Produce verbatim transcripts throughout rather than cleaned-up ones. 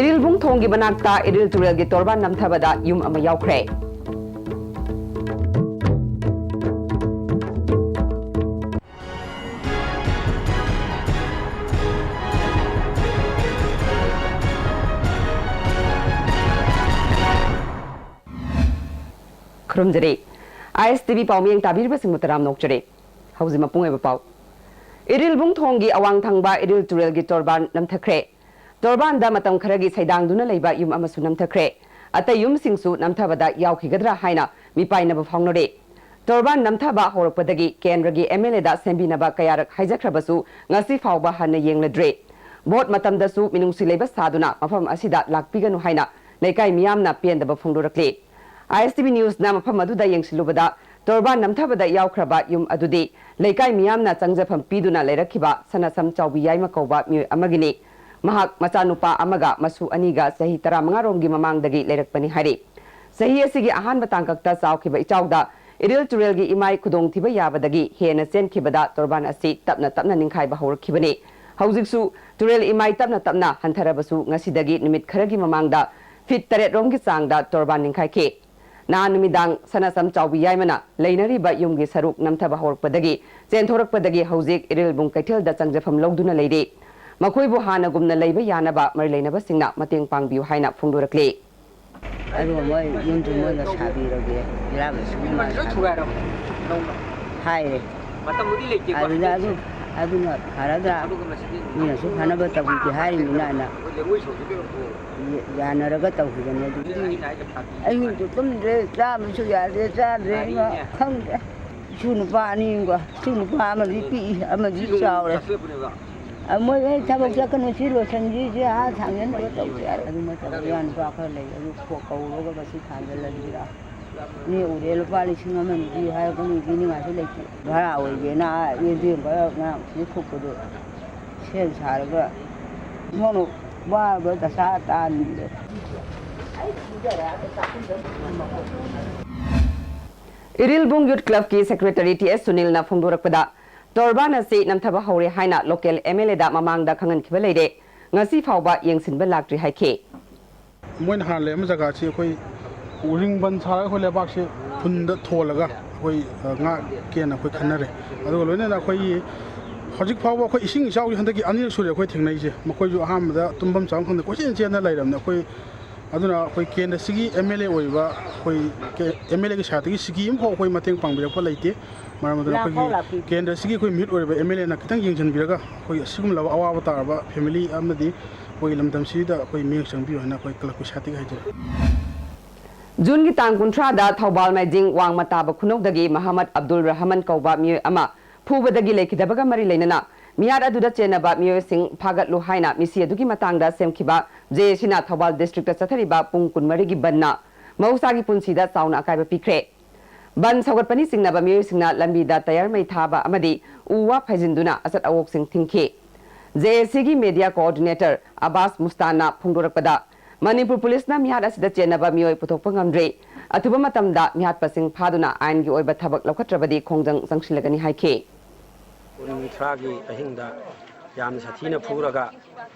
ꯏꯔꯤꯜꯕꯨꯡ ꯊꯣꯡꯒꯤ ꯃꯅꯥꯛꯇ ꯏꯔꯤꯜ ꯇꯨꯔꯦꯜꯒꯤ ꯇꯣꯔꯕꯥꯟ ꯅꯝꯊꯕꯗ ꯌꯨꯝ ꯑꯃ ꯌꯥꯎꯈ꯭ꯔꯦ꯫ ꯈꯨꯔꯨꯝꯖꯔꯤ꯫ ꯑꯥꯏ ꯑꯦꯁ ꯇꯤ ꯚꯤ ꯄꯥꯎꯃꯤꯌꯦꯡ ꯇꯥꯕꯤꯔꯤꯕꯁꯤꯡꯕꯨ ꯇꯔꯥꯝꯅ ꯑꯣꯛꯆꯔꯤ꯫ ꯍꯧꯖꯤꯛ ꯃꯄꯨꯡ ꯑꯣꯏꯕ ꯄꯥꯎ꯫ ꯏꯔꯤꯜꯕꯨꯡ ꯊꯣꯡꯒꯤ ꯑꯋꯥꯡ ꯊꯪꯕ ꯏꯔꯤꯜ ꯇꯨꯔꯦꯜꯒꯤ ꯇꯣꯔꯕꯥꯟ ꯅꯝꯊꯈ꯭ꯔꯦ꯫ ꯇꯣꯔꯕꯥꯟꯗ ꯃꯇꯝ ꯈꯔꯒꯤ ꯁꯩꯗꯥꯡꯗꯨꯅ ꯂꯩꯕ ꯌꯨꯝ ꯑꯃꯁꯨ ꯅꯝꯊꯈ꯭ꯔꯦ꯫ ꯑꯇꯩ ꯌꯨꯝꯁꯤꯡꯁꯨ ꯅꯝꯊꯕꯗ ꯌꯥꯎꯈꯤꯒꯗ꯭ꯔꯥ ꯍꯥꯏꯅ ꯃꯤꯄꯥꯏꯅꯕ ꯐꯥꯎꯅꯔꯤ꯫ ꯇꯣꯔꯕꯥꯟ ꯅꯝꯊꯕ ꯍꯧꯔꯛꯄꯗꯒꯤ ꯀꯦꯟꯗ꯭ꯔꯒꯤ ꯑꯦꯝ ꯑꯦꯜ ꯑꯦꯗ ꯁꯦꯝꯕꯤꯅꯕ ꯀꯌꯥꯔꯛ ꯍꯥꯏꯖꯈ꯭ꯔꯕꯁꯨ ꯉꯁꯤ ꯐꯥꯎꯕ ꯍꯟꯅ ꯌꯦꯡꯂꯗ꯭ꯔꯤ꯫ ꯚꯣꯠ ꯃꯇꯝꯗꯁꯨ ꯃꯤꯅꯨꯡꯁꯤ ꯂꯩꯕ ꯁꯥꯗꯨꯅ ꯃꯐꯝ ꯑꯁꯤꯗ ꯂꯥꯛꯄꯤꯒꯅꯨ ꯍꯥꯏꯅ ꯂꯩꯀꯥꯏ ꯃꯤꯌꯥꯝꯅ ꯄꯦꯟꯗꯕ ꯐꯣꯡꯗꯣꯔꯛꯂꯤ꯫ ꯑꯥꯏ ꯑꯦꯁ ꯇꯤ ꯚꯤ ꯅ꯭ꯌꯨꯁꯅ ꯃꯐꯝ ꯑꯗꯨꯗ ꯌꯦꯡꯁꯤꯜꯂꯨꯕꯗ, ꯇꯣꯔꯕꯥꯟ ꯅꯝꯊꯕꯗ ꯌꯥꯎꯈ꯭ꯔꯕ ꯌꯨꯝ ꯑꯗꯨꯗꯤ ꯂꯩꯀꯥꯏ ꯃꯤꯌꯥꯝꯅ ꯆꯪꯖꯐꯝ ꯄꯤꯗꯨꯅ ꯂꯩꯔꯛꯈꯤꯕ ꯁꯅꯥꯁꯝ ꯆꯥꯎꯕꯤ ꯌꯥꯏꯃ ꯀꯧꯕ ꯃꯤꯑꯣꯏ ꯑꯃꯒꯤꯅꯤ꯫ ꯃꯍꯥꯛ ꯃꯆꯥꯅꯨꯄꯥ ꯑꯃꯒ ꯃꯁꯨ ꯑꯅꯤꯒ ꯆꯍꯤ ꯇꯔꯥꯃꯉꯥ ꯔꯣꯝꯒꯤ ꯃꯃꯥꯡꯗꯒꯤ ꯂꯩꯔꯛꯄꯅꯤ ꯍꯥꯏꯔꯤ꯫ ꯆꯍꯤ ꯑꯁꯤꯒꯤ ꯑꯍꯥꯟꯕ ꯇꯥꯡꯀꯛꯇ ꯆꯥꯎꯈꯤꯕ ꯏꯆꯥꯎꯗ ꯏꯔꯤꯜ ꯇꯨꯔꯦꯜꯒꯤ ꯏꯃꯥꯏ ꯈꯨꯗꯣꯡꯊꯤꯕ ꯌꯥꯕꯗꯒꯤ ꯍꯦꯟꯅ ꯆꯦꯟꯈꯤꯕꯗ ꯇꯣꯔꯕꯥꯟ ꯑꯁꯤ ꯇꯞꯅ ꯇꯞꯅ ꯅꯤꯡꯈꯥꯏꯕ ꯍꯧꯔꯛꯈꯤꯕꯅꯤ꯫ ꯍꯧꯖꯤꯛꯁꯨ ꯇꯨꯔꯦꯜ ꯏꯃꯥꯏ ꯇꯞꯅ ꯇꯞꯅ ꯍꯟꯊꯔꯕꯁꯨ ꯉꯁꯤꯗꯒꯤ ꯅꯨꯃꯤꯠ ꯈꯔꯒꯤ ꯃꯃꯥꯡꯗ ꯐꯤꯠ ꯇꯔꯦꯠ ꯔꯣꯝꯒꯤ ꯆꯥꯡꯗ ꯇꯣꯔꯕꯥꯟ ꯅꯤꯡꯈꯥꯏꯈꯤ꯫ ꯅꯍꯥꯟ ꯅꯨꯃꯤꯗꯥꯡ ꯁꯅꯥꯁꯝ ꯆꯥꯎꯕꯤ ꯌꯥꯏꯃꯅ ꯂꯩꯅꯔꯤꯕ ꯌꯨꯝꯒꯤ ꯁꯔꯨꯛ ꯅꯝꯊꯕ ꯍꯧꯔꯛꯄꯗꯒꯤ ꯆꯦꯟꯊꯣꯔꯛꯄꯗꯒꯤ ꯍꯧꯖꯤꯛ ꯏꯔꯤꯜꯕꯨꯡ ꯀꯩꯊꯦꯜꯗ ꯆꯪꯖꯐꯝ ꯂꯧꯗꯨꯅ ꯂꯩꯔꯤ꯫ ꯃꯈꯣꯏꯕꯨ ꯍꯥꯟꯅꯒꯨꯝꯅ ꯂꯩꯕ ꯌꯥꯅꯕ ꯃꯔꯤ ꯂꯩꯅꯕꯁꯤꯡꯅ ꯃꯇꯦꯡ ꯄꯥꯡꯕꯤꯌꯨ ꯍꯥꯏꯅ ꯐꯣꯡꯗꯣꯔꯛꯂꯤ꯫ ꯑꯗꯨꯒ ꯃꯣꯏ ꯌꯨꯝꯁꯨ ꯃꯣꯏꯅ ꯁꯥꯕꯤꯔꯒꯦ, ꯏꯔꯥꯡ ꯍꯥꯏꯔꯦ꯫ ꯑꯗꯨꯗ ꯑꯗꯨ, ꯑꯗꯨꯅ ꯐꯔꯗ꯭ꯔꯥ? ꯃꯤꯅꯁꯨ ꯐꯅꯕ ꯇꯧꯕꯤꯒꯦ ꯍꯥꯏꯔꯤꯕꯅꯤꯅ ꯑꯩꯅ ꯌꯥꯅꯔꯒ ꯇꯧꯈꯤꯕꯅꯦ꯫ ꯑꯗꯨ ꯑꯍꯤꯡꯁꯨ ꯇꯨꯝꯗ꯭ꯔꯦ, ꯆꯥꯕꯁꯨ ꯌꯥꯗ꯭ꯔꯦ, ꯆꯥꯗ꯭ꯔꯦ, ꯏꯃꯥ, ꯈꯪꯗ꯭ꯔꯦ꯫ ꯏꯁꯨ ꯅꯨꯄꯥ ꯑꯅꯤ ꯑꯃꯒ, ꯏꯁꯨ ꯅꯨꯄꯥ ꯑꯃꯗꯤ ꯄꯤꯛꯏ, ꯑꯃꯗꯤ ꯆꯥꯎꯔꯦ꯫ ꯑ, ꯃꯣꯏ ꯑꯩ ꯊꯕꯛ ꯆꯠꯀꯅꯨ, ꯁꯤ ꯂꯣꯏꯁꯟꯁꯤ, ꯁꯤ ꯑꯥ ꯊꯥꯡꯖꯟꯅꯕ ꯇꯧꯁꯤ ꯍꯥꯏꯔꯦ꯫ ꯑꯗꯨ ꯅꯠꯇꯕ ꯏꯌꯥ ꯅꯨꯄꯥ ꯈꯔ ꯂꯩ, ꯑꯗꯨ ꯀꯧꯔꯒ ꯃꯁꯤ ꯊꯥꯡꯖꯜꯂꯁꯤꯔꯥ? ꯅꯦꯛꯎꯔꯦ, ꯂꯨꯄꯥ ꯂꯤꯁꯤꯡ ꯑꯃ ꯑꯅꯤ ꯄꯤꯌꯨ ꯍꯥꯏꯔꯒ ꯃꯤ ꯄꯤꯅꯤꯡꯉꯥꯏꯁꯨ ꯂꯩꯇꯦ꯫ ꯚꯔꯥ ꯑꯣꯏꯒꯦꯅ ꯑꯥ ꯑꯦ ꯇꯤ ꯑꯦꯝ ꯈꯔ ꯉꯔꯥꯡ ꯁꯤꯗ ꯊꯣꯛꯄꯗꯣ ꯁꯦꯝ ꯁꯥꯔꯒ ꯏꯁꯣꯟꯅ ꯋꯥꯕ ꯗꯁꯥ ꯇꯥꯔꯤꯕ꯫ ꯏꯔꯤꯜꯕꯨꯡ ꯌꯨꯠ ꯀ꯭ꯂꯕꯀꯤ ꯁꯦꯀ꯭ꯔꯦꯇꯔꯤ ꯇꯤ ꯑꯦꯁ ꯁꯨꯅꯤꯜꯅ ꯐꯣꯡꯗꯣꯔꯛꯄꯗ, ꯇꯣꯔꯕꯥꯟ ꯑꯁꯤ ꯅꯝꯊꯕ ꯍꯧꯔꯦ ꯍꯥꯏꯅ ꯂꯣꯀꯦꯜ ꯑꯦꯝ ꯑꯦꯜ ꯑꯦꯗ ꯃꯃꯥꯡꯗ ꯈꯪꯍꯟꯈꯤꯕ ꯂꯩꯔꯦ꯫ ꯉꯁꯤ ꯐꯥꯎꯕ ꯌꯦꯡꯁꯤꯟꯕ ꯂꯥꯛꯇ꯭ꯔꯤ ꯍꯥꯏꯈꯤ꯫ ꯃꯣꯏꯅ ꯍꯥꯟꯅ ꯂꯩꯔꯝꯕ ꯖꯒꯥꯁꯤ ꯑꯩꯈꯣꯏ ꯎꯔꯤꯡꯕꯟ ꯁꯥꯔꯒ ꯑꯩꯈꯣꯏ ꯂꯩꯕꯥꯛꯁꯦ ꯐꯨꯟꯗ ꯊꯣꯜꯂꯒ ꯑꯩꯈꯣꯏ, ꯑ, ꯉꯥꯛꯀꯦꯅ ꯑꯩꯈꯣꯏ ꯈꯟꯅꯔꯦ꯫ ꯑꯗꯨꯒ ꯂꯣꯏꯅꯅ ꯑꯩꯈꯣꯏꯒꯤ ꯍꯧꯖꯤꯛ ꯐꯥꯎꯕ ꯑꯩꯈꯣꯏ ꯏꯁꯤꯡ ꯏꯆꯥꯎꯁꯦ ꯍꯟꯗꯛꯀꯤ ꯑꯅꯤꯔꯛ ꯁꯨꯔꯦ ꯑꯩꯈꯣꯏ ꯊꯦꯡꯅꯩꯁꯦ꯫ ꯃꯈꯣꯏꯁꯨ ꯑꯍꯥꯟꯕꯗ ꯇꯨꯝꯐꯝ ꯆꯥꯐꯝ ꯈꯪꯗꯦ ꯀꯣꯏꯆꯦꯟ ꯆꯦꯟꯅ ꯂꯩꯔꯕꯅꯦ꯫ ꯑꯩꯈꯣꯏ ꯑꯗꯨꯅ ꯑꯩꯈꯣꯏ ꯀꯦꯟꯗ꯭ꯔꯁꯤꯒꯤ ꯑꯦꯝ ꯑꯦꯜ ꯑꯦ ꯑꯣꯏꯕ ꯑꯩꯈꯣꯏ ꯑꯦꯝ ꯑꯦꯜ ꯑꯦꯒꯤ ꯁꯥꯏꯠꯇꯒꯤ ꯁꯤꯀꯤ ꯑꯃꯐꯥꯎ ꯑꯩꯈꯣꯏ ꯃꯇꯦꯡ ꯄꯥꯡꯕꯤꯔꯛꯄ ꯂꯩꯇꯦ꯫ ꯃꯔꯝ ꯑꯗꯨꯅ ꯑꯩꯈꯣꯏꯒꯤ ꯀꯦꯟꯗ꯭ꯔꯁꯤꯒꯤ ꯑꯩꯈꯣꯏ ꯃꯤꯍꯨꯠ ꯑꯣꯏꯔꯤꯕ ꯑꯦꯝ ꯑꯦꯜ ꯑꯦꯅ ꯈꯤꯇꯪ ꯌꯦꯡꯁꯤꯟꯕꯤꯔꯒ ꯑꯩꯈꯣꯏ ꯑꯁꯤꯒꯨꯝꯂꯕ ꯑꯋꯥꯕ ꯇꯥꯔꯕ ꯐꯦꯃꯤꯂꯤ ꯑꯃꯗꯤ ꯑꯩꯈꯣꯏꯒꯤ ꯂꯝꯗꯝꯁꯤꯗ ꯑꯩꯈꯣꯏ ꯃꯤꯠꯌꯦꯡ ꯆꯪꯕꯤꯌꯨ ꯍꯥꯏꯅ ꯑꯩꯈꯣꯏ ꯀ꯭ꯂꯕꯀꯤ ꯁꯥꯏꯠꯇꯒꯤ ꯍꯥꯏꯖꯔꯤ꯫ ꯖꯨꯟꯒꯤ ꯇꯥꯡ ꯀꯨꯟꯊ꯭ꯔꯥꯗ ꯊꯧꯕꯥꯜ ꯃꯥꯏꯖꯤꯡ ꯋꯥꯡꯃ ꯇꯥꯕ ꯈꯨꯅꯧꯗꯒꯤ ꯃꯍꯃꯗ ꯑꯕꯗꯨꯜ ꯔꯍꯃꯟ ꯀꯧꯕ ꯃꯤꯑꯣꯏ ꯑꯃ ꯐꯨꯕꯗꯒꯤ ꯂꯩꯈꯤꯗꯕꯒ ꯃꯔꯤ ꯂꯩꯅꯅ ꯃꯤꯍꯥꯠ ꯑꯗꯨꯗ ꯆꯦꯟꯅꯕ ꯃꯤꯑꯣꯏꯁꯤꯡ ꯐꯥꯒꯠꯂꯨ ꯍꯥꯏꯅ ꯃꯤꯁꯤ ꯑꯗꯨꯒꯤ ꯃꯇꯥꯡꯗ ꯁꯦꯝꯈꯤꯕ ꯖꯦ ꯑꯦ ꯁꯤꯅ ꯊꯧꯕꯥꯜ ꯗꯤꯁꯇ꯭ꯔꯤꯛꯇ ꯆꯠꯊꯔꯤꯕ ꯄꯨꯡ ꯀꯨꯟꯃꯔꯤꯒꯤ ꯕꯟꯅ ꯃꯍꯧꯁꯥꯒꯤ ꯄꯨꯟꯁꯤꯗ ꯆꯥꯎꯅ ꯑꯀꯥꯏꯕ ꯄꯤꯈ꯭ꯔꯦ꯫ ꯕꯟ ꯁꯧꯒꯠꯄꯅꯤ ꯆꯤꯡꯅꯕ ꯃꯤꯑꯣꯏꯁꯤꯡꯅ ꯂꯝꯕꯤꯗ ꯇꯌꯥꯔ ꯃꯩ ꯊꯥꯕ ꯑꯃꯗꯤ ꯎ ꯋꯥ ꯐꯩꯖꯤꯟꯗꯨꯅ ꯑꯆꯠ ꯑꯋꯣꯛꯁꯤꯡ ꯊꯤꯡꯈꯤ꯫ ꯖꯦ ꯑꯦ ꯁꯤꯒꯤ ꯃꯦꯗꯤꯌꯥ ꯀꯣꯑꯣꯔꯗꯤꯅꯦꯇꯔ ꯑꯕꯥꯁ ꯃꯨꯁꯇꯥꯟꯅ ꯐꯣꯡꯗꯣꯔꯛꯄꯗ, ꯃꯅꯤꯄꯨꯔ ꯄꯨꯂꯤꯁꯅ ꯃꯤꯍꯥꯠ ꯑꯁꯤꯗ ꯆꯦꯟꯅꯕ ꯃꯤꯑꯣꯏ ꯄꯨꯊꯣꯛꯄ ꯉꯝꯗ꯭ꯔꯤ꯫ ꯑꯊꯨꯕ ꯃꯇꯝꯗ ꯃꯤꯍꯥꯠꯄꯁꯤꯡ ꯐꯥꯗꯨꯅ ꯑꯥꯏꯟꯒꯤ ꯑꯣꯏꯕ ꯊꯕꯛ ꯂꯧꯈꯠꯇ꯭ꯔꯕꯗꯤ ꯈꯣꯡꯖꯪ ꯆꯪꯁꯤꯜꯂꯒꯅꯤ ꯍꯥꯏꯈꯤ꯫ ꯀꯨꯟꯊ꯭ꯔꯥꯒꯤ ꯑꯍꯤꯡꯗ ꯌꯥꯝꯅ ꯁꯥꯊꯤꯅ ꯐꯨꯔꯒ,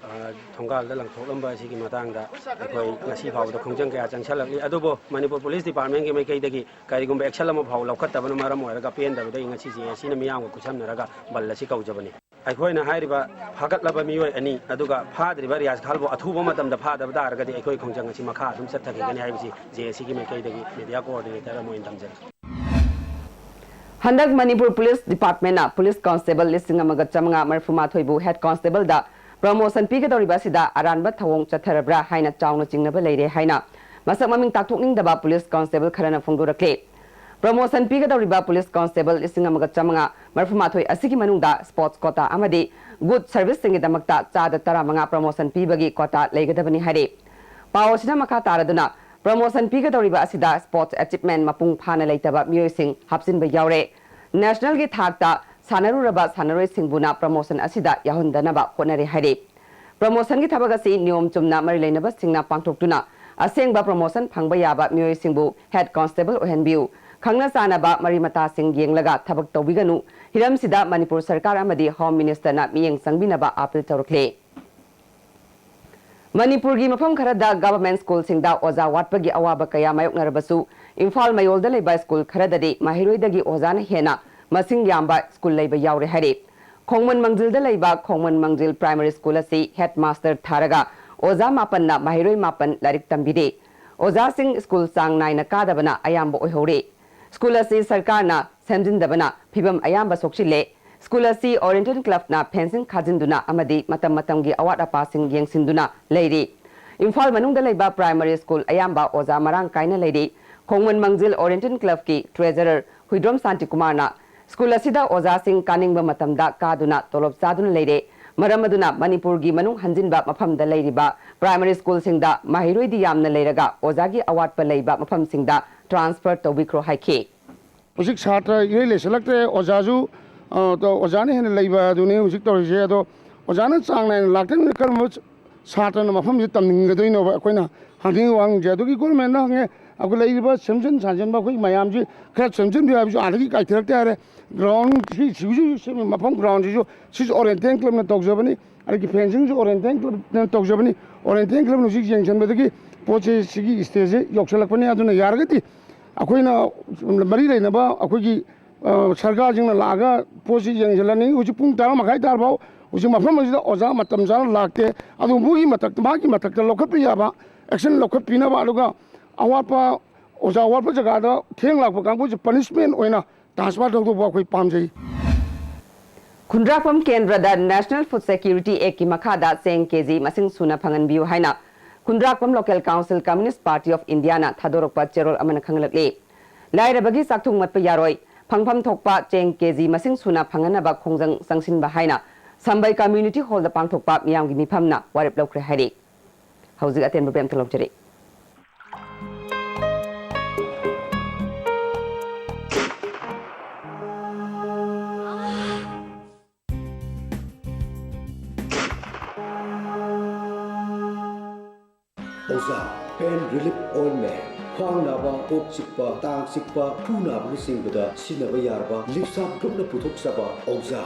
ꯑ, ꯊꯣꯡꯒꯥꯜꯗ ꯂꯪꯊꯣꯛꯂꯝꯕ ꯑꯁꯤꯒꯤ ꯃꯇꯥꯡꯗ ꯑꯩꯈꯣꯏ ꯉꯁꯤ ꯐꯥꯎꯕꯗ ꯈꯣꯡꯖꯪ ꯀꯌꯥ ꯆꯪꯁꯜꯂꯛꯂꯤ꯫ ꯑꯗꯨꯕꯨ ꯃꯅꯤꯄꯨꯔ ꯄꯨꯂꯤꯁ ꯗꯤꯄꯥꯔꯠꯃꯦꯟꯒꯤ ꯃꯥꯏꯀꯩꯗꯒꯤ ꯀꯔꯤꯒꯨꯝꯕ ꯑꯦꯛꯁꯟ ꯑꯃ ꯐꯥꯎ ꯂꯧꯈꯠꯇꯕꯅ ꯃꯔꯝ ꯑꯣꯏꯔꯒ ꯄꯦꯟꯗꯕꯗꯒꯤ ꯉꯁꯤ ꯖꯦ ꯑꯦ ꯁꯤꯅ ꯃꯤꯌꯥꯝꯒ ꯈꯨꯠꯁꯝꯅꯔꯒ ꯕꯟ ꯑꯁꯤ ꯀꯧꯖꯕꯅꯤ꯫ ꯑꯩꯈꯣꯏꯅ ꯍꯥꯏꯔꯤꯕ ꯐꯥꯒꯠꯂꯕ ꯃꯤꯑꯣꯏ ꯑꯅꯤ ꯑꯗꯨꯒ ꯐꯥꯗ꯭ꯔꯤꯕ ꯔꯤꯌꯥꯖ ꯈꯥꯟꯕꯨ ꯑꯊꯨꯕ ꯃꯇꯝꯗ ꯐꯥꯗꯕ ꯇꯥꯔꯒꯗꯤ ꯑꯩꯈꯣꯏ ꯈꯣꯡꯖꯪ ꯑꯁꯤ ꯃꯈꯥ ꯑꯗꯨꯝ ꯆꯠꯊꯈꯤꯒꯅꯤ ꯍꯥꯏꯕꯁꯤ ꯖꯦ ꯑꯦ ꯁꯤꯒꯤ ꯃꯥꯏꯀꯩꯗꯒꯤ ꯃꯦꯗꯤꯌꯥ ꯀꯣꯑꯣꯔꯗꯤꯅꯦꯇꯔ ꯑꯃ ꯑꯣꯏꯅ ꯊꯝꯖꯔꯤ꯫ ꯍꯟꯗꯛ ꯃꯅꯤꯄꯨꯔ ꯄꯨꯂꯤꯁ ꯗꯤꯄꯥꯔꯠꯃꯦꯟꯅ ꯄꯨꯂꯤꯁ ꯀꯣꯟꯁꯇꯦꯕꯜ ꯂꯤꯁꯤꯡ ꯑꯃꯒ ꯆꯥꯃꯉꯥ ꯃꯔꯤꯐꯨ ꯃꯥꯊꯣꯏꯕꯨ ꯍꯦꯗ ꯀꯣꯟꯁꯇꯦꯕꯜꯗ ꯄ꯭ꯔꯃꯣꯁꯟ ꯄꯤꯒꯗꯧꯔꯤꯕ ꯑꯁꯤꯗ ꯑꯔꯥꯟꯕ ꯊꯧꯑꯣꯡ ꯆꯠꯊꯔꯕ꯭ꯔꯥ ꯍꯥꯏꯅ ꯆꯥꯎꯅ ꯆꯤꯡꯅꯕ ꯂꯩꯔꯦ ꯍꯥꯏꯅ ꯃꯁꯛ ꯃꯃꯤꯡ ꯇꯥꯛꯊꯣꯛꯅꯤꯡꯗꯕ ꯄꯨꯂꯤꯁ ꯀꯣꯟꯁꯇꯦꯕꯜ ꯈꯔꯅ ꯐꯣꯡꯗꯣꯔꯛꯂꯤ꯫ ꯄ꯭ꯔꯃꯣꯁꯟ ꯄꯤꯒꯗꯧꯔꯤꯕ ꯄꯨꯂꯤꯁ ꯀꯣꯟꯁꯇꯦꯕꯜ ꯂꯤꯁꯤꯡ ꯑꯃꯒ ꯆꯥꯃꯉꯥ ꯃꯔꯤꯐꯨ ꯃꯥꯊꯣꯏ ꯑꯁꯤꯒꯤ ꯃꯅꯨꯡꯗ ꯁ꯭ꯄꯣꯔꯠꯁ ꯀꯣꯇꯥ ꯑꯃꯗꯤ ꯒꯨꯗ ꯁꯔꯚꯤꯁꯁꯤꯡꯒꯤꯗꯃꯛꯇ ꯆꯥꯗ ꯇꯔꯥꯃꯉꯥ ꯄ꯭ꯔꯃꯣꯁꯟ ꯄꯤꯕꯒꯤ ꯀꯣꯇꯥ ꯂꯩꯒꯗꯕꯅꯤ ꯍꯥꯏꯔꯤ꯫ ꯄꯥꯎ ꯑꯁꯤꯅ ꯃꯈꯥ ꯇꯥꯔꯗꯨꯅ, ꯄ꯭ꯔꯃꯣꯁꯟ ꯄꯤꯒꯗꯧꯔꯤꯕ ꯑꯁꯤꯗ ꯁ꯭ꯄꯣꯔꯠꯁ ꯑꯦꯆꯤꯞꯃꯦꯟ ꯃꯄꯨꯡ ꯐꯥꯅ ꯂꯩꯇꯕ ꯃꯤꯑꯣꯏꯁꯤꯡ ꯍꯥꯞꯆꯤꯟꯕ ꯌꯥꯎꯔꯦ꯫ ꯅꯦꯁꯅꯦꯜꯒꯤ ꯊꯥꯛꯇ ꯁꯥꯟꯅꯔꯨꯔꯕ ꯁꯥꯟꯅꯔꯣꯏꯁꯤꯡꯕꯨꯅ ꯄ꯭ꯔꯃꯣꯁꯟ ꯑꯁꯤꯗ ꯌꯥꯎꯍꯟꯗꯅꯕ ꯍꯣꯠꯅꯔꯦ ꯍꯥꯏꯔꯤ꯫ ꯄ꯭ꯔꯃꯣꯁꯟꯒꯤ ꯊꯕꯛ ꯑꯁꯤ ꯅꯤꯌꯣꯝ ꯆꯨꯝꯅ ꯃꯔꯤ ꯂꯩꯅꯕꯁꯤꯡꯅ ꯄꯥꯡꯊꯣꯛꯇꯨꯅ ꯑꯁꯦꯡꯕ ꯄ꯭ꯔꯃꯣꯁꯟ ꯐꯪꯕ ꯌꯥꯕ ꯃꯤꯑꯣꯏꯁꯤꯡꯕꯨ ꯍꯦꯗ ꯀꯣꯟꯁꯇꯦꯕꯜ ꯑꯣꯏꯍꯟꯕꯤꯌꯨ꯫ ꯈꯪꯅ ꯆꯥꯟꯅꯕ ꯃꯔꯤ ꯃꯇꯥꯁꯤꯡ ꯌꯦꯡꯂꯒ ꯊꯕꯛ ꯇꯧꯕꯤꯒꯅꯨ꯫ ꯍꯤꯔꯝꯁꯤꯗ ꯃꯅꯤꯄꯨꯔ ꯁꯔꯀꯥꯔ ꯑꯃꯗꯤ ꯍꯣꯝ ꯃꯤꯅꯤꯁꯇꯔꯅ ꯃꯤꯠꯌꯦꯡ ꯆꯪꯕꯤꯅꯕ ꯑꯥꯄꯤꯜ ꯇꯧꯔꯛꯂꯤ꯫ ꯃꯅꯤꯄꯨꯔꯒꯤ ꯃꯐꯝ ꯈꯔꯗ ꯒꯚꯔꯟꯃꯦꯟꯠ ꯁ꯭ꯀꯨꯜꯁꯤꯡꯗ ꯑꯣꯖꯥ ꯋꯥꯠꯄꯒꯤ ꯑꯋꯥꯕ ꯀꯌꯥ ꯃꯥꯌꯣꯛꯅꯔꯕꯁꯨ, ꯏꯝꯐꯥꯜ ꯃꯌꯣꯜꯗ ꯂꯩꯕ ꯁ꯭ꯀꯨꯜ ꯈꯔꯗꯗꯤ ꯃꯍꯩꯔꯣꯏꯗꯒꯤ ꯑꯣꯖꯥꯅ ꯍꯦꯟꯅ ꯃꯁꯤꯡ ꯌꯥꯝꯕ ꯁ꯭ꯀꯨꯜ ꯂꯩꯕ ꯌꯥꯎꯔꯦ ꯍꯥꯏꯔꯤ꯫ ꯈꯣꯡꯃꯟ ꯃꯪꯖꯤꯜꯗ ꯂꯩꯕ ꯈꯣꯡꯃꯟ ꯃꯪꯖꯤꯜ ꯄ꯭ꯔꯥꯏꯃꯥꯔꯤ ꯁ꯭ꯀꯨꯜ ꯑꯁꯤ ꯍꯦꯗꯃꯥꯁꯇꯔ ꯊꯥꯔꯒ ꯑꯣꯖꯥ ꯃꯥꯄꯟꯅ ꯃꯍꯩꯔꯣꯏ ꯃꯥꯄꯟ ꯂꯥꯏꯔꯤꯛ ꯇꯝꯕꯤꯔꯤ꯫ ꯑꯣꯖꯥꯁꯤꯡ ꯁ꯭ꯀꯨꯜ ꯆꯥꯡ ꯅꯥꯏꯅ ꯀꯥꯗꯕꯅ ꯑꯌꯥꯝꯕ ꯑꯣꯏꯍꯧꯔꯤ꯫ ꯁ꯭ꯀꯨꯜ ꯑꯁꯤ ꯁꯔꯀꯥꯔꯅ ꯁꯦꯝꯖꯤꯟꯗꯕꯅ ꯐꯤꯚꯝ ꯑꯌꯥꯝꯕ ꯁꯣꯛꯆꯤꯜꯂꯦ꯫ ꯁ꯭ꯀꯨꯜ ꯑꯁꯤ ꯑꯣꯔꯤꯌꯦꯟꯇꯦꯜ ꯀ꯭ꯂꯕꯅ ꯐꯦꯟꯁꯤꯡ ꯈꯥꯖꯤꯟꯗꯨꯅ ꯑꯃꯗꯤ ꯃꯇꯝ ꯃꯇꯝꯒꯤ ꯑꯋꯥꯠ ꯑꯄꯥꯁꯤꯡ ꯌꯦꯡꯁꯤꯟꯗꯨꯅ ꯂꯩꯔꯤ꯫ ꯏꯝꯐꯥꯜ ꯃꯅꯨꯡꯗ ꯂꯩꯕ ꯄ꯭ꯔꯥꯏꯃꯥꯔꯤ ꯁ꯭ꯀꯨꯜ ꯑꯌꯥꯝꯕ ꯑꯣꯖꯥ ꯃꯔꯥꯡ ꯀꯥꯏꯅ ꯂꯩꯔꯤ꯫ ꯈꯣꯡꯃꯟ ꯃꯪꯖꯤꯜ ꯑꯣꯔꯤꯌꯦꯟꯇꯦꯜ ꯀ꯭ꯂꯕꯀꯤ ꯇ꯭ꯔꯦꯖꯔꯔ ꯍꯨꯏꯗ꯭ꯔꯣꯝ ꯁꯥꯟꯇꯤꯀꯨꯃꯥꯔꯅ ꯁ꯭ꯀꯨꯜ ꯑꯁꯤꯗ ꯑꯣꯖꯥꯁꯤꯡ ꯀꯥꯅꯤꯡꯕ ꯃꯇꯝꯗ ꯀꯥꯗꯨꯅ ꯇꯣꯂꯣꯞ ꯆꯥꯗꯨꯅ ꯂꯩꯔꯦ꯫ ꯃꯔꯝ ꯑꯗꯨꯅ ꯃꯅꯤꯄꯨꯔꯒꯤ ꯃꯅꯨꯡ ꯍꯟꯖꯤꯟꯕ ꯃꯐꯝꯗ ꯂꯩꯔꯤꯕ ꯄ꯭ꯔꯥꯏꯃꯥꯔꯤ ꯁ꯭ꯀꯨꯜꯁꯤꯡꯗ ꯃꯍꯩꯔꯣꯏꯗꯤ ꯌꯥꯝꯅ ꯂꯩꯔꯒ ꯑꯣꯖꯥꯒꯤ ꯑꯋꯥꯠꯄ ꯂꯩꯕ ꯃꯐꯝꯁꯤꯡꯗ ꯇ꯭ꯔꯥꯟꯁꯐꯔ ꯇꯧꯕꯤꯈ꯭ꯔꯣ ꯍꯥꯏꯈꯤ꯫ ꯍꯧꯖꯤꯛ ꯁꯥꯇ꯭ꯔ ꯏꯔꯩ ꯂꯩꯁꯜꯂꯛꯇ꯭ꯔꯦ, ꯑꯣꯖꯥꯁꯨ, ꯑ, ꯑꯣꯖꯥꯅ ꯍꯦꯟꯅ ꯂꯩꯕ ꯑꯗꯨꯅꯤ ꯍꯧꯖꯤꯛ ꯇꯧꯔꯤꯁꯦ꯫ ꯑꯗꯣ ꯑꯣꯖꯥꯅ ꯆꯥꯡ ꯅꯥꯏꯅ ꯂꯥꯛꯇꯕꯅꯤꯅ ꯀꯔꯝꯕ ꯁꯥꯇ꯭ꯔꯅ ꯃꯐꯝꯁꯤꯗ ꯇꯝꯅꯤꯡꯒꯗꯣꯏꯅꯣꯕ? ꯑꯩꯈꯣꯏꯅ ꯍꯪꯅꯤꯡꯕ ꯋꯥꯍꯪꯁꯦ꯫ ꯑꯗꯨꯒꯤ ꯒꯣꯔꯃꯦꯟꯅ ꯍꯪꯉꯦ, ꯑꯩꯈꯣꯏ ꯂꯩꯔꯤꯕ ꯁꯦꯝꯖꯤꯟ ꯁꯥꯖꯤꯟꯕ ꯑꯩꯈꯣꯏ ꯃꯌꯥꯝꯁꯤ ꯈꯔ ꯁꯦꯝꯖꯤꯟꯕꯤꯌꯨ ꯍꯥꯏꯕꯁꯨ ꯑꯥꯗꯒꯤ ꯀꯥꯏꯊꯔꯛꯇꯦ ꯍꯥꯏꯔꯦ꯫ ꯒ꯭ꯔꯥꯎꯟ ꯁꯤ ꯁꯤꯁꯨ ꯁꯤ ꯃꯐꯝ ꯒ꯭ꯔꯥꯎꯟꯁꯤꯁꯨ ꯁꯤꯁꯨ ꯑꯣꯔꯤꯌꯦꯟꯇꯦꯜ ꯀ꯭ꯂꯕꯅ ꯇꯧꯖꯕꯅꯤ, ꯑꯗꯒꯤ ꯐꯦꯟꯁꯤꯡꯁꯨ ꯑꯣꯔꯤꯌꯦꯟꯇꯦꯜ ꯀ꯭ꯂꯕꯅ ꯇꯧꯖꯕꯅꯤ꯫ ꯑꯣꯔꯤꯌꯦꯟꯇꯦꯜ ꯀ꯭ꯂꯕꯅ ꯍꯧꯖꯤꯛ ꯌꯦꯡꯁꯤꯟꯕꯗꯒꯤ ꯄꯣꯠꯁꯦ ꯁꯤꯒꯤ ꯁ꯭ꯇꯦꯖꯁꯦ ꯌꯧꯁꯜꯂꯛꯄꯅꯤ꯫ ꯑꯗꯨꯅ ꯌꯥꯔꯒꯗꯤ ꯑꯩꯈꯣꯏꯅ ꯃꯔꯤ ꯂꯩꯅꯕ ꯑꯩꯈꯣꯏꯒꯤ, ꯑ, ꯁꯔꯀꯥꯔꯁꯤꯡꯅ ꯂꯥꯛꯑꯒ ꯄꯣꯠꯁꯤ ꯌꯦꯡꯁꯤꯜꯂꯅꯤ꯫ ꯍꯧꯖꯤꯛ ꯄꯨꯡ ꯇꯔꯥ ꯃꯈꯥꯏ ꯇꯥꯔꯐꯥꯎ ꯍꯧꯖꯤꯛ ꯃꯐꯝ ꯑꯁꯤꯗ ꯑꯣꯖꯥ ꯃꯇꯝ ꯆꯥꯅ ꯂꯥꯛꯇꯦ꯫ ꯑꯗꯨ ꯃꯣꯏꯒꯤ ꯃꯊꯛꯇ, ꯃꯥꯒꯤ ꯃꯊꯛꯇ ꯂꯧꯈꯠꯄ ꯌꯥꯕ ꯑꯦꯛꯁꯟ ꯂꯧꯈꯠꯄꯤꯅꯕ, ꯑꯗꯨꯒ ꯑꯋꯥꯠꯄ, ꯑꯣꯖꯥ ꯋꯥꯠꯄ ꯖꯒꯥꯗ ꯊꯦꯡ ꯂꯥꯛꯄ ꯀꯥꯡꯕꯨꯁꯦ ꯄꯅꯤꯁꯃꯦꯟ ꯑꯣꯏꯅ ꯇ꯭ꯔꯥꯟꯁꯐꯔ ꯇꯧꯗꯧꯕ ꯑꯩꯈꯣꯏ ꯄꯥꯝꯖꯩ꯫ ꯈꯨꯟꯗ꯭ꯔꯥꯛꯄꯝ ꯀꯦꯟꯗ꯭ꯔꯗ National Food Security Act ꯀꯤ ꯃꯈꯥꯗ ꯆꯦꯡ ꯀꯦꯖꯤ ꯃꯁꯤꯡ ꯁꯨꯅ ꯐꯪꯍꯟꯕꯤꯌꯨ ꯍꯥꯏꯅ ꯈꯨꯟꯗ꯭ꯔꯥꯛꯄꯝ Local Council Communist Party of India ꯅ ꯊꯥꯗꯣꯔꯛꯄ ꯆꯦꯔꯣꯜ ꯑꯃꯅ ꯈꯪꯍꯜꯂꯛꯂꯤ꯫ ꯂꯥꯏꯔꯕꯒꯤ ꯆꯥꯛꯊꯨꯡ ꯃꯠꯄ ꯌꯥꯔꯣꯏ, ꯐꯪꯐꯝ ꯊꯣꯛꯄ ꯆꯦꯡ ꯀꯦꯖꯤ ꯃꯁꯤꯡ ꯁꯨꯅ ꯐꯪꯍꯟꯅꯕ ꯈꯣꯡꯖꯪ ꯆꯪꯁꯤꯟꯕ ꯍꯥꯏꯅ ꯁꯝꯕꯩ Community Hall ꯗ ꯄꯥꯡꯊꯣꯛꯄ ꯃꯤꯌꯥꯝꯒꯤ ꯃꯤꯐꯝꯅ ꯋꯥꯔꯦꯞ ꯂꯧꯈ꯭ꯔꯦ ꯍꯥꯏꯔꯤ꯫ ꯍꯧꯖꯤꯛ ꯑꯇꯦꯟꯕ ꯕ꯭ꯔꯦꯛ ꯑꯝꯇ ꯂꯧꯖꯔꯤ꯫ ꯑꯣꯖꯥ, Pain Relief Ointment, ꯈ꯭ꯋꯥꯡ ꯅꯥꯕ, ꯀꯣꯛ ꯆꯤꯛꯄ, ꯇꯥꯡ ꯆꯤꯛꯄ, ꯈꯨ ꯅꯥꯕꯅꯆꯤꯡꯕꯗ ꯁꯤꯖꯤꯟꯅꯕ ꯌꯥꯔꯕ ꯂꯤꯞꯁꯥꯞ ꯒ꯭ꯔꯨꯞꯅ ꯄꯨꯊꯣꯛꯆꯕ ꯑꯣꯖꯥ꯫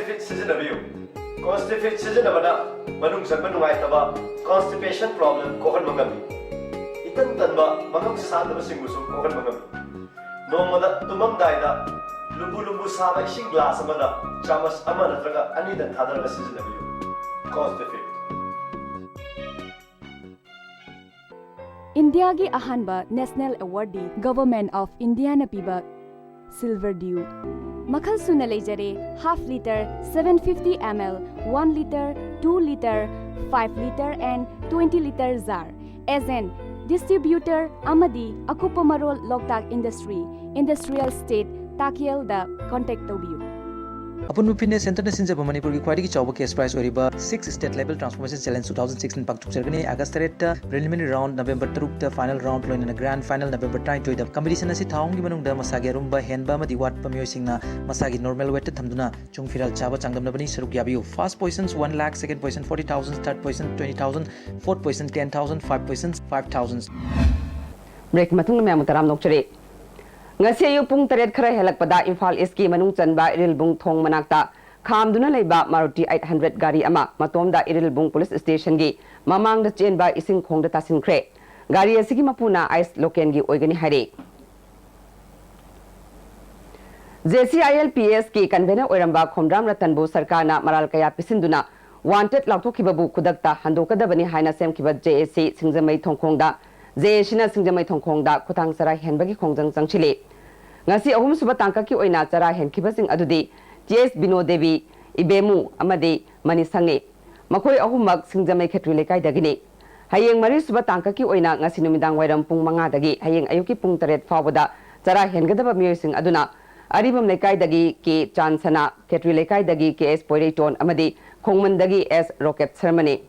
ꯐꯤꯠ ꯁꯤꯖꯤꯟꯅꯕꯤꯌꯨ꯫ ꯀꯣꯟꯁꯇꯤꯐꯤꯠ ꯁꯤꯖꯤꯟꯅꯕꯅ ꯃꯅꯨꯡ ꯆꯪꯕ ꯅꯨꯡꯉꯥꯏꯇꯕ, ꯀꯣꯟꯁꯇꯤꯄꯦꯁꯟ ꯄ꯭ꯔꯣꯕ꯭ꯂꯦꯝ ꯀꯣꯛꯍꯟꯕ ꯉꯝꯃꯤ꯫ ꯏꯇꯟ ꯇꯟꯕ, ꯃꯉꯝ ꯁꯥꯟꯗꯕꯁꯤꯡꯕꯨꯁꯨ ꯀꯣꯛꯍꯟꯕ ꯉꯝꯃꯤ꯫ ꯅꯣꯡꯃꯗ ꯇꯨꯝꯃꯝꯗꯥꯏꯗ ꯂꯨꯝꯕꯨ ꯂꯨꯝꯕꯨ ꯁꯥꯕ ꯏꯁꯤꯡ ꯒ꯭ꯂꯥꯁ ꯑꯃꯗ ꯆꯥꯃꯁ ꯑꯃ ꯅꯠꯇ꯭ꯔꯒ ꯑꯅꯤꯗꯪ ꯊꯥꯗꯔꯒ ꯁꯤꯖꯤꯟꯅꯕꯤꯌꯨ꯫ ꯀꯣꯟꯁꯇꯤꯐꯤꯠ꯫ ꯏꯟꯗꯤꯌꯥꯒꯤ ꯑꯍꯥꯟꯕ ꯅꯦꯁꯅꯦꯜ ꯑꯦꯋꯥꯔꯗꯤ ꯒꯚꯔꯟꯃꯦꯟꯠ ꯑꯣꯐ ꯏꯟꯗꯤꯌꯥꯅ ꯄꯤꯕ ꯁꯤꯜꯚꯔ ꯗ꯭ꯌꯨ꯫ ꯃꯈꯜ ꯁꯨꯅ ꯂꯩꯖꯔꯦ, half litre, seven fifty ml, one litre, two litre, five litre and twenty litre jar꯫ Agent, distributor ꯑꯃꯗꯤ ꯑꯀꯨꯞꯄ ꯃꯔꯣꯜ ꯂꯣꯛꯇꯥꯛ ꯏꯟꯗꯁꯇ꯭ꯔꯤ, ꯏꯟꯗꯁꯇ꯭ꯔꯤꯌꯦꯜ ꯏꯁꯇꯦꯠ, ꯇꯥꯀꯦꯜꯗ ꯀꯣꯟꯇꯦꯛ ꯇꯧꯕꯤꯌꯨ꯫ ꯑꯄꯨꯟꯕ ꯐꯤꯠꯅꯦꯁ ꯁꯦꯟꯇꯔꯅ ꯁꯤꯟꯖꯕ ꯃꯅꯤꯄꯨꯔꯒꯤ ꯈ꯭ꯋꯥꯏꯗꯒꯤ ꯆꯥꯎꯕ ꯀꯦꯁ ꯄ꯭ꯔꯥꯏꯖ ꯑꯣꯏꯔꯤꯕ Six State Level Transformation Challenge two thousand sixteen ꯄꯥꯡꯊꯣꯛꯆꯔꯒꯅꯤ꯫ ꯑꯥꯒꯁ ꯇꯔꯦꯠꯇ ꯄ꯭ꯔꯤꯂꯤꯃꯤꯅꯔꯤ ꯔꯥꯎꯟꯗ, ꯅꯕꯦꯝꯕꯔ ꯇꯔꯨꯛꯇ ꯐꯥꯏꯅꯦꯜ ꯔꯥꯎꯟꯗ, ꯂꯣꯏꯅꯅ ꯒ꯭ꯔꯥꯟꯗ ꯐꯥꯏꯅꯦꯜ ꯅꯕꯦꯝꯕꯔ ꯇꯔꯥꯅꯤꯊꯣꯏꯗ꯫ ꯀꯝꯄꯤꯇꯤꯁꯟ ꯑꯁꯤ ꯊꯥ ꯑꯍꯨꯝꯒꯤ ꯃꯅꯨꯡꯗ ꯃꯁꯥꯒꯤ ꯑꯔꯨꯝꯕ ꯍꯦꯟꯕ ꯑꯃꯗꯤ ꯋꯥꯠꯄ ꯃꯤꯑꯣꯏꯁꯤꯡꯅ ꯃꯁꯥꯒꯤ ꯅꯣꯔꯃꯦꯜ ꯋꯦꯠꯇ ꯊꯝꯗꯨꯅ ꯆꯨꯡ ꯐꯤꯔꯥꯜ ꯆꯥꯕ ꯆꯥꯡꯗꯝꯅꯕꯅꯤ꯫ ꯁꯔꯨꯛ ꯌꯥꯕꯤꯌꯨ꯫ First position one lakh, second position forty thousand, third position twenty thousand, fourth position ten thousand, five position five thousand꯫ ꯕ꯭ꯔꯦꯛꯀꯤ ꯃꯇꯨꯡꯗ ꯃꯌꯥꯝꯕꯨ ꯇꯔꯥꯝꯅ ꯑꯣꯛꯆꯔꯤ꯫ ꯉꯁꯤ ꯑꯌꯨꯛ ꯄꯨꯡ ꯇꯔꯦꯠ ꯈꯔ ꯍꯦꯜꯂꯛꯄꯗ ꯏꯝꯐꯥꯜ ꯏꯁꯀꯤ ꯃꯅꯨꯡ ꯆꯟꯕ ꯏꯔꯤꯜꯕꯨꯡ ꯊꯣꯡ ꯃꯅꯥꯛꯇ ꯈꯥꯝꯗꯨꯅ ꯂꯩꯕ ꯃꯥꯔꯨꯇꯤ eight hundred ꯒꯥꯔꯤ ꯑꯃ ꯃꯇꯣꯝꯗ ꯏꯔꯤꯜꯕꯨꯡ ꯄꯨꯂꯤꯁ ꯁ꯭ꯇꯦꯁꯟꯒꯤ ꯃꯃꯥꯡꯗ ꯆꯦꯟꯕ ꯏꯁꯤꯡ ꯈꯣꯡꯗ ꯇꯥꯁꯤꯟꯈ꯭ꯔꯦ꯫ ꯒꯥꯔꯤ ꯑꯁꯤꯒꯤ ꯃꯄꯨꯅ ꯑꯥꯏꯁ ꯂꯣꯀꯦꯜꯒꯤ ꯑꯣꯏꯒꯅꯤ ꯍꯥꯏꯔꯤ꯫ JCILPSꯀꯤ ꯀꯟꯚꯦꯅꯔ ꯑꯣꯏꯔꯝꯕ ꯈꯣꯝꯗ꯭ꯔꯥꯝ ꯔꯇꯟꯕꯨ ꯁꯔꯀꯥꯔꯅ ꯃꯔꯥꯜ ꯀꯌꯥ ꯄꯤꯁꯤꯟꯗꯨꯅ ꯋꯥꯟꯇꯦꯗ ꯂꯥꯎꯊꯣꯛꯈꯤꯕꯕꯨ ꯈꯨꯗꯛꯇ ꯍꯟꯗꯣꯛꯀꯗꯕꯅꯤ ꯍꯥꯏꯅ ꯁꯦꯝꯈꯤꯕ JAC ꯁꯤꯡꯖꯃꯩ ꯊꯣꯡꯈꯣꯡꯗ, JACꯅ ꯁꯤꯡꯖꯃꯩ ꯊꯣꯡꯈꯣꯡꯗ ꯈꯨꯊꯥꯡ ꯆꯔꯥ ꯍꯦꯟꯕꯒꯤ ꯈꯣꯡꯖꯪ ꯆꯪꯁꯤꯜꯂꯤ꯫ ꯉꯁꯤ ꯑꯍꯨꯝꯁꯨꯕ ꯇꯥꯡꯀꯛꯀꯤ ꯑꯣꯏꯅ ꯆꯔꯥ ꯍꯦꯟꯈꯤꯕꯁꯤꯡ ꯑꯗꯨꯗꯤ T.S. ꯕꯤꯅꯣ ꯗꯦꯕꯤ, ꯏꯕꯦꯃꯨ ꯑꯃꯗꯤ ꯃꯅꯤꯁꯪꯅꯤ꯫ ꯃꯈꯣꯏ ꯑꯍꯨꯝꯃꯛ ꯁꯤꯡꯖꯃꯩ ꯈꯦꯇ꯭ꯔꯤ ꯂꯩꯀꯥꯏꯗꯒꯤꯅꯤ꯫ ꯍꯌꯦꯡ ꯃꯔꯤꯁꯨꯕ ꯇꯥꯡꯀꯛꯀꯤ ꯑꯣꯏꯅ ꯉꯁꯤ ꯅꯨꯃꯤꯗꯥꯡ ꯋꯥꯏꯔꯝ ꯄꯨꯡ ꯃꯉꯥꯗꯒꯤ ꯍꯌꯦꯡ ꯑꯌꯨꯛꯀꯤ ꯄꯨꯡ ꯇꯔꯦꯠ ꯐꯥꯎꯕꯗ ꯆꯔꯥ ꯍꯦꯟꯒꯗꯕ ꯃꯤꯑꯣꯏꯁꯤꯡ ꯑꯗꯨꯅ ꯑꯔꯤꯕꯝ ꯂꯩꯀꯥꯏꯗꯒꯤ ꯀꯦ ꯆꯥꯟꯁꯅꯥ, ꯈꯦꯇ꯭ꯔꯤ ꯂꯩꯀꯥꯏꯗꯒꯤ ꯀꯦ ꯑꯦꯁ ꯄꯣꯏꯔꯩꯇꯣꯟ ꯑꯃꯗꯤ ꯈꯣꯡꯃꯟꯗꯒꯤ ꯑꯦꯁ ꯔꯣꯀꯦꯠ ꯁꯔꯃꯅꯤ꯫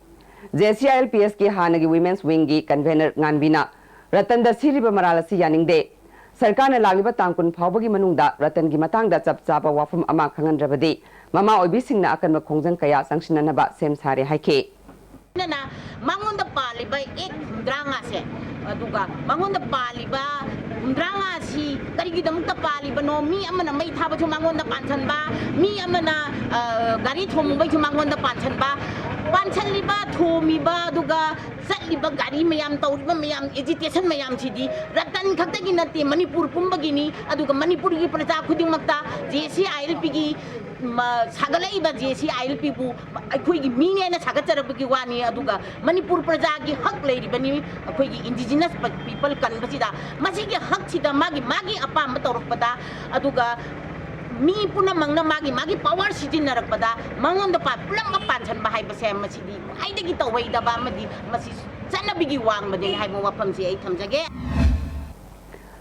JCILPSꯀꯤ ꯍꯥꯟꯅꯒꯤ ꯋꯤꯃꯦꯟꯁ ꯋꯤꯡꯒꯤ ꯀꯟꯚꯦꯅꯔ ꯉꯥꯟꯕꯤꯅ ꯔꯇꯟꯗ ꯁꯤꯔꯤꯕ ꯃꯔꯥꯜ ꯑꯁꯤ ꯌꯥꯅꯤꯡꯗꯦ꯫ ꯁꯔꯀꯥꯔꯅ ꯂꯥꯛꯂꯤꯕ ꯇꯥꯡ ꯀꯨꯟ ꯐꯥꯎꯕꯒꯤ ꯃꯅꯨꯡꯗ ꯔꯇꯟꯒꯤ ꯃꯇꯥꯡꯗ ꯆꯞ ꯆꯥꯕ ꯋꯥꯐꯝ ꯑꯃ ꯈꯪꯍꯟꯗ꯭ꯔꯕꯗꯤ ꯃꯃꯥ ꯑꯣꯏꯕꯤꯁꯤꯡꯅ ꯑꯀꯟꯕ ꯈꯣꯡꯖꯪ ꯀꯌꯥ ꯆꯪꯁꯤꯟꯅꯅꯕ ꯁꯦꯝ ꯁꯥꯔꯦ ꯍꯥꯏꯈꯤ꯫ ꯅ ꯃꯉꯣꯟꯗ ꯄꯥꯜꯂꯤꯕ ꯑꯦꯛ ꯍꯨꯝꯗ꯭ꯔꯥ ꯃꯉꯥꯁꯦ, ꯑꯗꯨꯒ ꯃꯉꯣꯟꯗ ꯄꯥꯜꯂꯤꯕ ꯍꯨꯝꯗ꯭ꯔꯥꯉꯥꯁꯤ ꯀꯔꯤꯒꯤꯗꯃꯛꯇ ꯄꯥꯜꯂꯤꯕꯅꯣ? ꯃꯤ ꯑꯃꯅ ꯃꯩ ꯊꯥꯕꯁꯨ ꯃꯉꯣꯟꯗ ꯄꯥꯟꯁꯟꯕ, ꯃꯤ ꯑꯃꯅ, ꯑ, ꯒꯥꯔꯤ ꯊꯣꯝꯃꯨꯕꯩꯁꯨ ꯃꯉꯣꯟꯗ ꯄꯥꯟꯁꯟꯕ, ꯄꯥꯟꯁꯜꯂꯤꯕ, ꯊꯣꯝꯃꯤꯕ, ꯑꯗꯨꯒ ꯆꯠꯂꯤꯕ ꯒꯥꯔꯤ ꯃꯌꯥꯝ, ꯇꯧꯔꯤꯕ ꯃꯌꯥꯝ, agitation ꯃꯌꯥꯝꯁꯤꯗꯤ ꯔꯇꯟ ꯈꯛꯇꯒꯤ ꯅꯠꯇꯦ, ꯃꯅꯤꯄꯨꯔ ꯄꯨꯝꯕꯒꯤꯅꯤ꯫ ꯑꯗꯨꯒ ꯃꯅꯤꯄꯨꯔꯒꯤ ꯄ꯭ꯔꯖꯥ ꯈꯨꯗꯤꯡꯃꯛꯇ JAC ILPꯒꯤ ꯃ-, ꯁꯥꯒꯠꯂꯛꯏꯕ JAC ILPꯕꯨ ꯑꯩꯈꯣꯏꯒꯤ ꯃꯤꯅꯦꯅ ꯁꯥꯒꯠꯆꯔꯛꯄꯒꯤ ꯋꯥꯅꯤ꯫ ꯑꯗꯨꯒ ꯃꯅꯤꯄꯨꯔ ꯄ꯭ꯔꯖꯥꯒꯤ ꯍꯛ ꯂꯩꯔꯤꯕꯅꯤ, ꯑꯩꯈꯣꯏꯒꯤ indigenous ꯄ-, people ꯀꯟꯕꯁꯤꯗ꯫ ꯃꯁꯤꯒꯤ ꯍꯛꯁꯤꯗ ꯃꯥꯒꯤ, ꯃꯥꯒꯤ ꯑꯄꯥꯝꯕ ꯇꯧꯔꯛꯄꯗ, ꯑꯗꯨꯒ ꯃꯤ ꯄꯨꯝꯅꯃꯛꯅ ꯃꯥꯒꯤ, ꯃꯥꯒꯤ power ꯁꯤꯖꯤꯟꯅꯔꯛꯄꯗ ꯃꯉꯣꯟꯗ ꯄꯥ-, ꯄꯨꯝꯅꯃꯛ ꯄꯥꯟꯁꯟꯕ ꯍꯥꯏꯕꯁꯦ, ꯃꯁꯤꯗꯤ ꯈ꯭ꯋꯥꯏꯗꯒꯤ ꯇꯧꯍꯩꯗꯕ ꯑꯃꯗꯤ ꯃꯁꯤ ꯆꯠꯅꯕꯤꯒꯤ ꯋꯥꯡꯃꯗꯅꯤ ꯍꯥꯏꯕ ꯋꯥꯐꯝꯁꯤ ꯑꯩ ꯊꯝꯖꯒꯦ꯫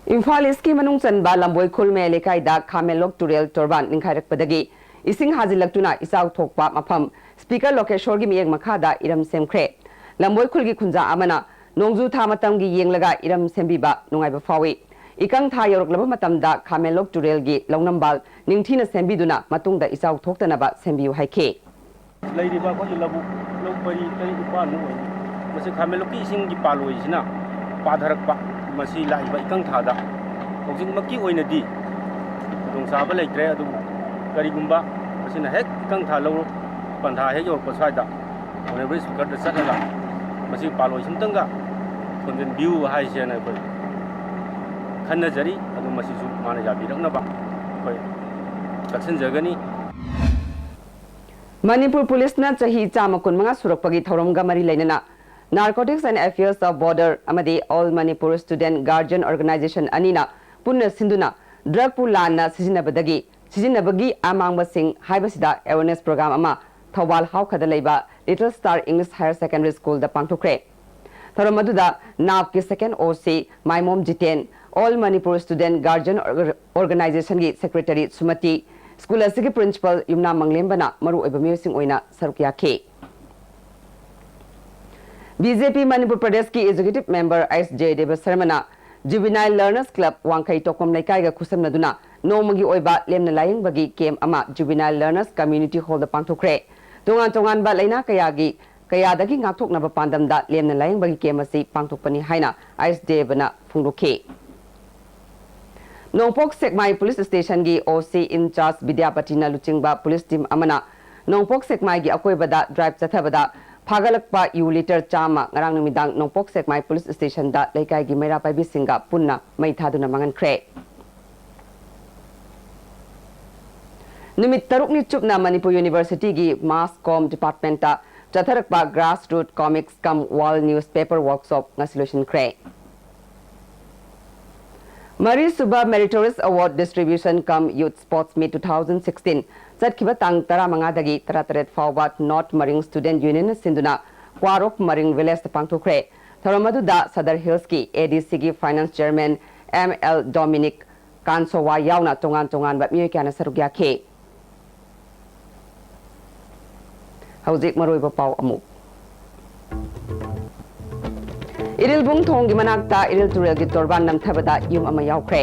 ꯏꯝꯐꯥꯜ ꯏꯁꯀꯤ ꯃꯅꯨꯡ ꯆꯟꯕ ꯂꯝꯕꯣꯏ ꯈꯨꯜ ꯃꯌꯥꯏ ꯂꯩꯀꯥꯏꯗ ꯈꯥꯃꯦꯟꯂꯣꯛ ꯇꯨꯔꯦꯜ ꯇꯣꯔꯕꯥꯟ ꯅꯤꯡꯈꯥꯏꯔꯛꯄꯗꯒꯤ ꯏꯁꯤꯡ ꯍꯥꯖꯤꯜꯂꯛꯇꯨꯅ ꯏꯆꯥꯎ ꯊꯣꯛꯄ ꯃꯐꯝ꯫ ꯁ꯭ꯄꯤꯀꯔ ꯂꯣꯀꯦꯁꯣꯔꯒꯤ ꯃꯤꯠꯌꯦꯡ ꯃꯈꯥꯗ ꯏꯔꯝ ꯁꯦꯝꯈ꯭ꯔꯦ꯫ ꯂꯝꯕꯣꯏ ꯈꯨꯜꯒꯤ ꯈꯨꯟꯖꯥ ꯑꯃꯅ ꯅꯣꯡꯖꯨ ꯊꯥ ꯃꯇꯝꯒꯤ ꯌꯦꯡꯂꯒ ꯏꯔꯝ ꯁꯦꯝꯕꯤꯕ ꯅꯨꯡꯉꯥꯏꯕ ꯐꯥꯎꯏ꯫ ꯏꯀꯪ ꯊꯥ ꯌꯧꯔꯛꯂꯕ ꯃꯇꯝꯗ ꯈꯥꯃꯦꯟꯂꯣꯛ ꯇꯨꯔꯦꯜꯒꯤ ꯂꯧꯅꯝꯕꯥꯜ ꯅꯤꯡꯊꯤꯅ ꯁꯦꯝꯕꯤꯗꯨꯅ ꯃꯇꯨꯡꯗ ꯏꯆꯥꯎ ꯊꯣꯛꯇꯅꯕ ꯁꯦꯝꯕꯤꯌꯨ ꯍꯥꯏꯈꯤ꯫ ꯂꯩꯔꯤꯕ ꯑꯩꯈꯣꯏꯒꯤ ꯂꯧꯕꯨꯛ, ꯂꯧ ꯄꯔꯤ ꯇꯔꯦꯠ ꯅꯤꯄꯥꯟꯃꯨꯛ ꯑꯣꯏꯔꯤ꯫ ꯃꯁꯤ ꯈꯥꯃꯦꯟꯂꯣꯛꯀꯤ ꯏꯁꯤꯡꯒꯤ ꯄꯥꯜꯂꯣꯏꯁꯤꯅ ꯄꯥꯊꯔꯛꯄ, ꯃꯁꯤ ꯂꯥꯛꯏꯕ ꯏꯀꯪ ꯊꯥꯗ꯫ ꯍꯧꯖꯤꯛꯃꯛꯀꯤ ꯑꯣꯏꯅꯗꯤ ꯈꯨꯗꯣꯡꯆꯥꯕ ꯂꯩꯇ꯭ꯔꯦ, ꯑꯗꯨꯕꯨ ꯀꯔꯤꯒꯨꯝꯕ ꯃꯁꯤꯅ ꯍꯦꯛ ꯏꯀꯪ ꯊꯥ ꯂꯧꯔꯣꯛ ꯄꯟꯊꯥ ꯍꯦꯛ ꯌꯧꯔꯛꯄ ꯁ꯭ꯋꯥꯏꯗ Honourable Speakerꯗ ꯆꯠꯂꯒ ꯃꯁꯤꯒꯤ ꯄꯥꯜꯂꯣꯏꯁꯤꯝꯇꯪꯒ ꯊꯣꯟꯖꯤꯟꯕꯤꯌꯨ ꯍꯥꯏꯁꯦꯅ ꯑꯩꯈꯣꯏ ꯈꯟꯅꯖꯔꯤ꯫ ꯑꯗꯨ ꯃꯁꯤꯁꯨ ꯃꯥꯅ ꯌꯥꯕꯤꯔꯛꯅꯕ ꯑꯩꯈꯣꯏ ꯆꯥꯛꯁꯤꯟꯖꯒꯅꯤ꯫ ꯃꯅꯤꯄꯨꯔ ꯄꯨꯂꯤꯁꯅ ꯆꯍꯤ ꯆꯥꯝꯃ ꯀꯨꯟꯃꯉꯥ ꯁꯨꯔꯛꯄꯒꯤ ꯊꯧꯔꯝꯒ ꯃꯔꯤ ꯂꯩꯅꯅ Narcotics and Affairs of Border ꯑꯃꯗꯤ All Manipur Student Guardian Organisation ꯑꯅꯤꯅ ꯄꯨꯟꯅ ꯁꯤꯟꯗꯨꯅ drugꯄꯨ ꯂꯥꯟꯅ ꯁꯤꯖꯤꯟꯅꯕꯗꯒꯤ ꯁꯤꯖꯤꯟꯅꯕꯒꯤ ꯑꯃꯥꯡꯕꯁꯤꯡ ꯍꯥꯏꯕꯁꯤꯗ awareness program ꯑꯃ ꯊꯧꯕꯥꯜ ꯍꯥꯎꯈꯗ ꯂꯩꯕ Little Star English Higher Secondary Schoolꯗ ꯄꯥꯡꯊꯣꯛꯈ꯭ꯔꯦ꯫ ꯊꯧꯔꯝ ꯑꯗꯨꯗ NAFC second OC ꯃꯥꯏꯃꯣꯝ Jiten, All Manipur Student Guardian Org-, Organizationꯒꯤ secretary ꯁꯨꯃꯇꯤ, school ꯑꯁꯤꯒꯤ principal ꯌꯨꯝꯅꯥꯝ ꯃꯪꯂꯦꯝꯕꯅ ꯃꯔꯨꯑꯣꯏꯕ ꯃꯤꯑꯣꯏꯁꯤꯡ ꯑꯣꯏꯅ ꯁꯔꯨꯛ ꯌꯥꯈꯤ꯫ BJP ꯃꯅꯤꯄꯨꯔ ꯄ꯭ꯔꯗꯦꯁꯀꯤ executive member S Jayadeva Sharmana Juvenile Learners Club ꯋꯥꯡꯈꯩ ꯇꯣꯛꯐꯝ ꯂꯩꯀꯥꯏꯒ ꯈꯨꯠꯁꯝꯅꯗꯨꯅ ꯅꯣꯡꯃꯒꯤ ꯑꯣꯏꯕ ꯂꯦꯝꯅ ꯂꯥꯌꯦꯡꯕꯒꯤ camp ꯑꯃ Juvenile Learners Community Hallꯗ ꯄꯥꯡꯊꯣꯛꯈ꯭ꯔꯦ꯫ ꯇꯣꯉꯥꯟ ꯇꯣꯉꯥꯟꯕ ꯂꯥꯏꯅꯥ ꯀꯌꯥꯒꯤ, ꯀꯌꯥꯗꯒꯤ ꯉꯥꯛꯊꯣꯛꯅꯕ ꯄꯥꯟꯗꯝꯗ ꯂꯦꯝꯅ ꯂꯥꯌꯦꯡꯕꯒꯤ camp ꯑꯁꯤ ꯄꯥꯡꯊꯣꯛꯄꯅꯤ ꯍꯥꯏꯅ S Jayadevꯅ ꯐꯣꯡꯗꯣꯛꯈꯤ꯫ ꯅꯣꯡꯄꯣꯛ ꯁꯦꯛꯃꯥꯏ ꯄꯨꯂꯤꯁ ꯁ꯭ꯇꯦꯁꯟꯒꯤ ꯑꯣ ꯁꯤ ꯏꯟꯆꯥꯔꯖ ꯕꯤꯗ꯭ꯌꯥꯄꯇꯤꯅ ꯂꯨꯆꯤꯡꯕ ꯄꯨꯂꯤꯁ ꯇꯤꯝ ꯑꯃꯅ ꯅꯣꯡꯄꯣꯛ ꯁꯦꯛꯃꯥꯏꯒꯤ ꯑꯀꯣꯏꯕꯗ ꯗ꯭ꯔꯥꯏꯚ ꯆꯠꯊꯕꯗ ꯐꯥꯒꯠꯂꯛꯄ ꯌꯨ ꯂꯤꯇꯔ ꯆꯥꯝꯃ ꯉꯔꯥꯡ ꯅꯨꯃꯤꯗꯥꯡ ꯅꯣꯡꯄꯣꯛ ꯁꯦꯛꯃꯥꯏ ꯄꯨꯂꯤꯁ ꯁ꯭ꯇꯦꯁꯟꯗ ꯂꯩꯀꯥꯏꯒꯤ ꯃꯩꯔꯥ ꯄꯥꯏꯕꯤꯁꯤꯡꯒ ꯄꯨꯟꯅ ꯃꯩ ꯊꯥꯗꯨꯅ ꯃꯥꯡꯍꯟꯈ꯭ꯔꯦ꯫ ꯅꯨꯃꯤꯠ ꯇꯔꯨꯛꯅꯤ ꯆꯨꯞꯅ ꯃꯅꯤꯄꯨꯔ ꯌꯨꯅꯤꯚꯔꯁꯤꯇꯤꯒꯤ ꯃꯥꯁ ꯀꯣꯝ ꯗꯤꯄꯥꯔꯠꯃꯦꯟꯇ ꯆꯠꯊꯔꯛꯄ ꯒ꯭ꯔꯥꯁ ꯔꯨꯠ ꯀꯣꯃꯤꯛꯁ ꯀꯝ ꯋꯥꯔꯜ ꯅ꯭ꯌꯨꯁꯄꯦꯄꯔ ꯋꯥꯔꯛꯁꯣꯞ ꯉꯁꯤ ꯂꯣꯏꯁꯤꯟꯈ꯭ꯔꯦ꯫ ꯃꯔꯤꯁꯨꯕ ꯃꯦꯔꯤꯇꯣꯔꯤꯌꯁ ꯑꯦꯋꯥꯔꯗ ꯗꯤꯁꯇ꯭ꯔꯤꯕ꯭ꯌꯨꯁꯟ ꯀꯝ youth sports meet two thousand sixteen ꯆꯠꯈꯤꯕ ꯇꯥꯡ ꯇꯔꯥꯃꯉꯥꯗꯒꯤ ꯇꯔꯥꯇꯔꯦꯠ ꯐꯥꯎꯕ ꯅꯣꯔꯊ ꯃꯔꯤꯡ ꯁ꯭ꯇꯨꯗꯦꯟꯠ ꯌꯨꯅꯤꯌꯟꯅ ꯁꯤꯟꯗꯨꯅ ꯀ꯭ꯋꯥꯔꯣꯛ ꯃꯔꯤꯡ ꯚꯤꯂꯦꯖꯇ ꯄꯥꯡꯊꯣꯛꯈ꯭ꯔꯦ꯫ ꯊꯧꯔꯝ ꯑꯗꯨꯗ ꯁꯗꯔ ꯍꯤꯜꯁꯀꯤ ꯑꯦ ꯗꯤ ꯁꯤꯒꯤ ꯐꯥꯏꯅꯥꯟꯁ ꯆꯤꯌꯔꯃꯦꯟ ꯑꯦꯝ ꯑꯦꯜ ꯗꯣꯃꯤꯅꯤꯛ ꯀꯥꯟꯁꯣꯋꯥ ꯌꯥꯎꯅ ꯇꯣꯉꯥꯟ ꯇꯣꯉꯥꯟꯕ ꯃꯤꯑꯣꯏ ꯀꯌꯥꯅ ꯁꯔꯨꯛ ꯌꯥꯈꯤ꯫ ꯍꯧꯖꯤꯛ ꯃꯔꯨꯑꯣꯏꯕ ꯄꯥꯎ ꯑꯃꯨꯛ꯫ ꯏꯔꯤꯜꯕꯨꯡ ꯊꯣꯡꯒꯤ ꯃꯅꯥꯛꯇ ꯏꯔꯤꯜ ꯇꯨꯔꯦꯜꯒꯤ ꯇꯣꯔꯕꯥꯟ ꯅꯝꯊꯕꯗ ꯌꯨꯝ ꯑꯃ ꯌꯥꯎꯈ꯭ꯔꯦ꯫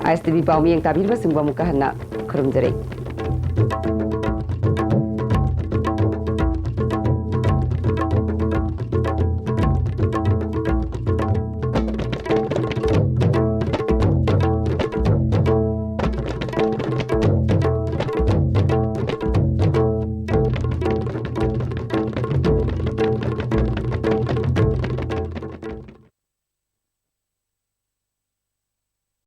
ꯑꯥꯏ ꯑꯦꯁ ꯇꯤ ꯚꯤ ꯄꯥꯎ ꯃꯤꯠꯌꯦꯡ ꯇꯥꯕꯤꯔꯤꯕꯁꯤꯡꯕꯨ ꯑꯃꯨꯛꯀ ꯍꯟꯅ ꯈꯨꯔꯨꯝꯖꯔꯤ꯫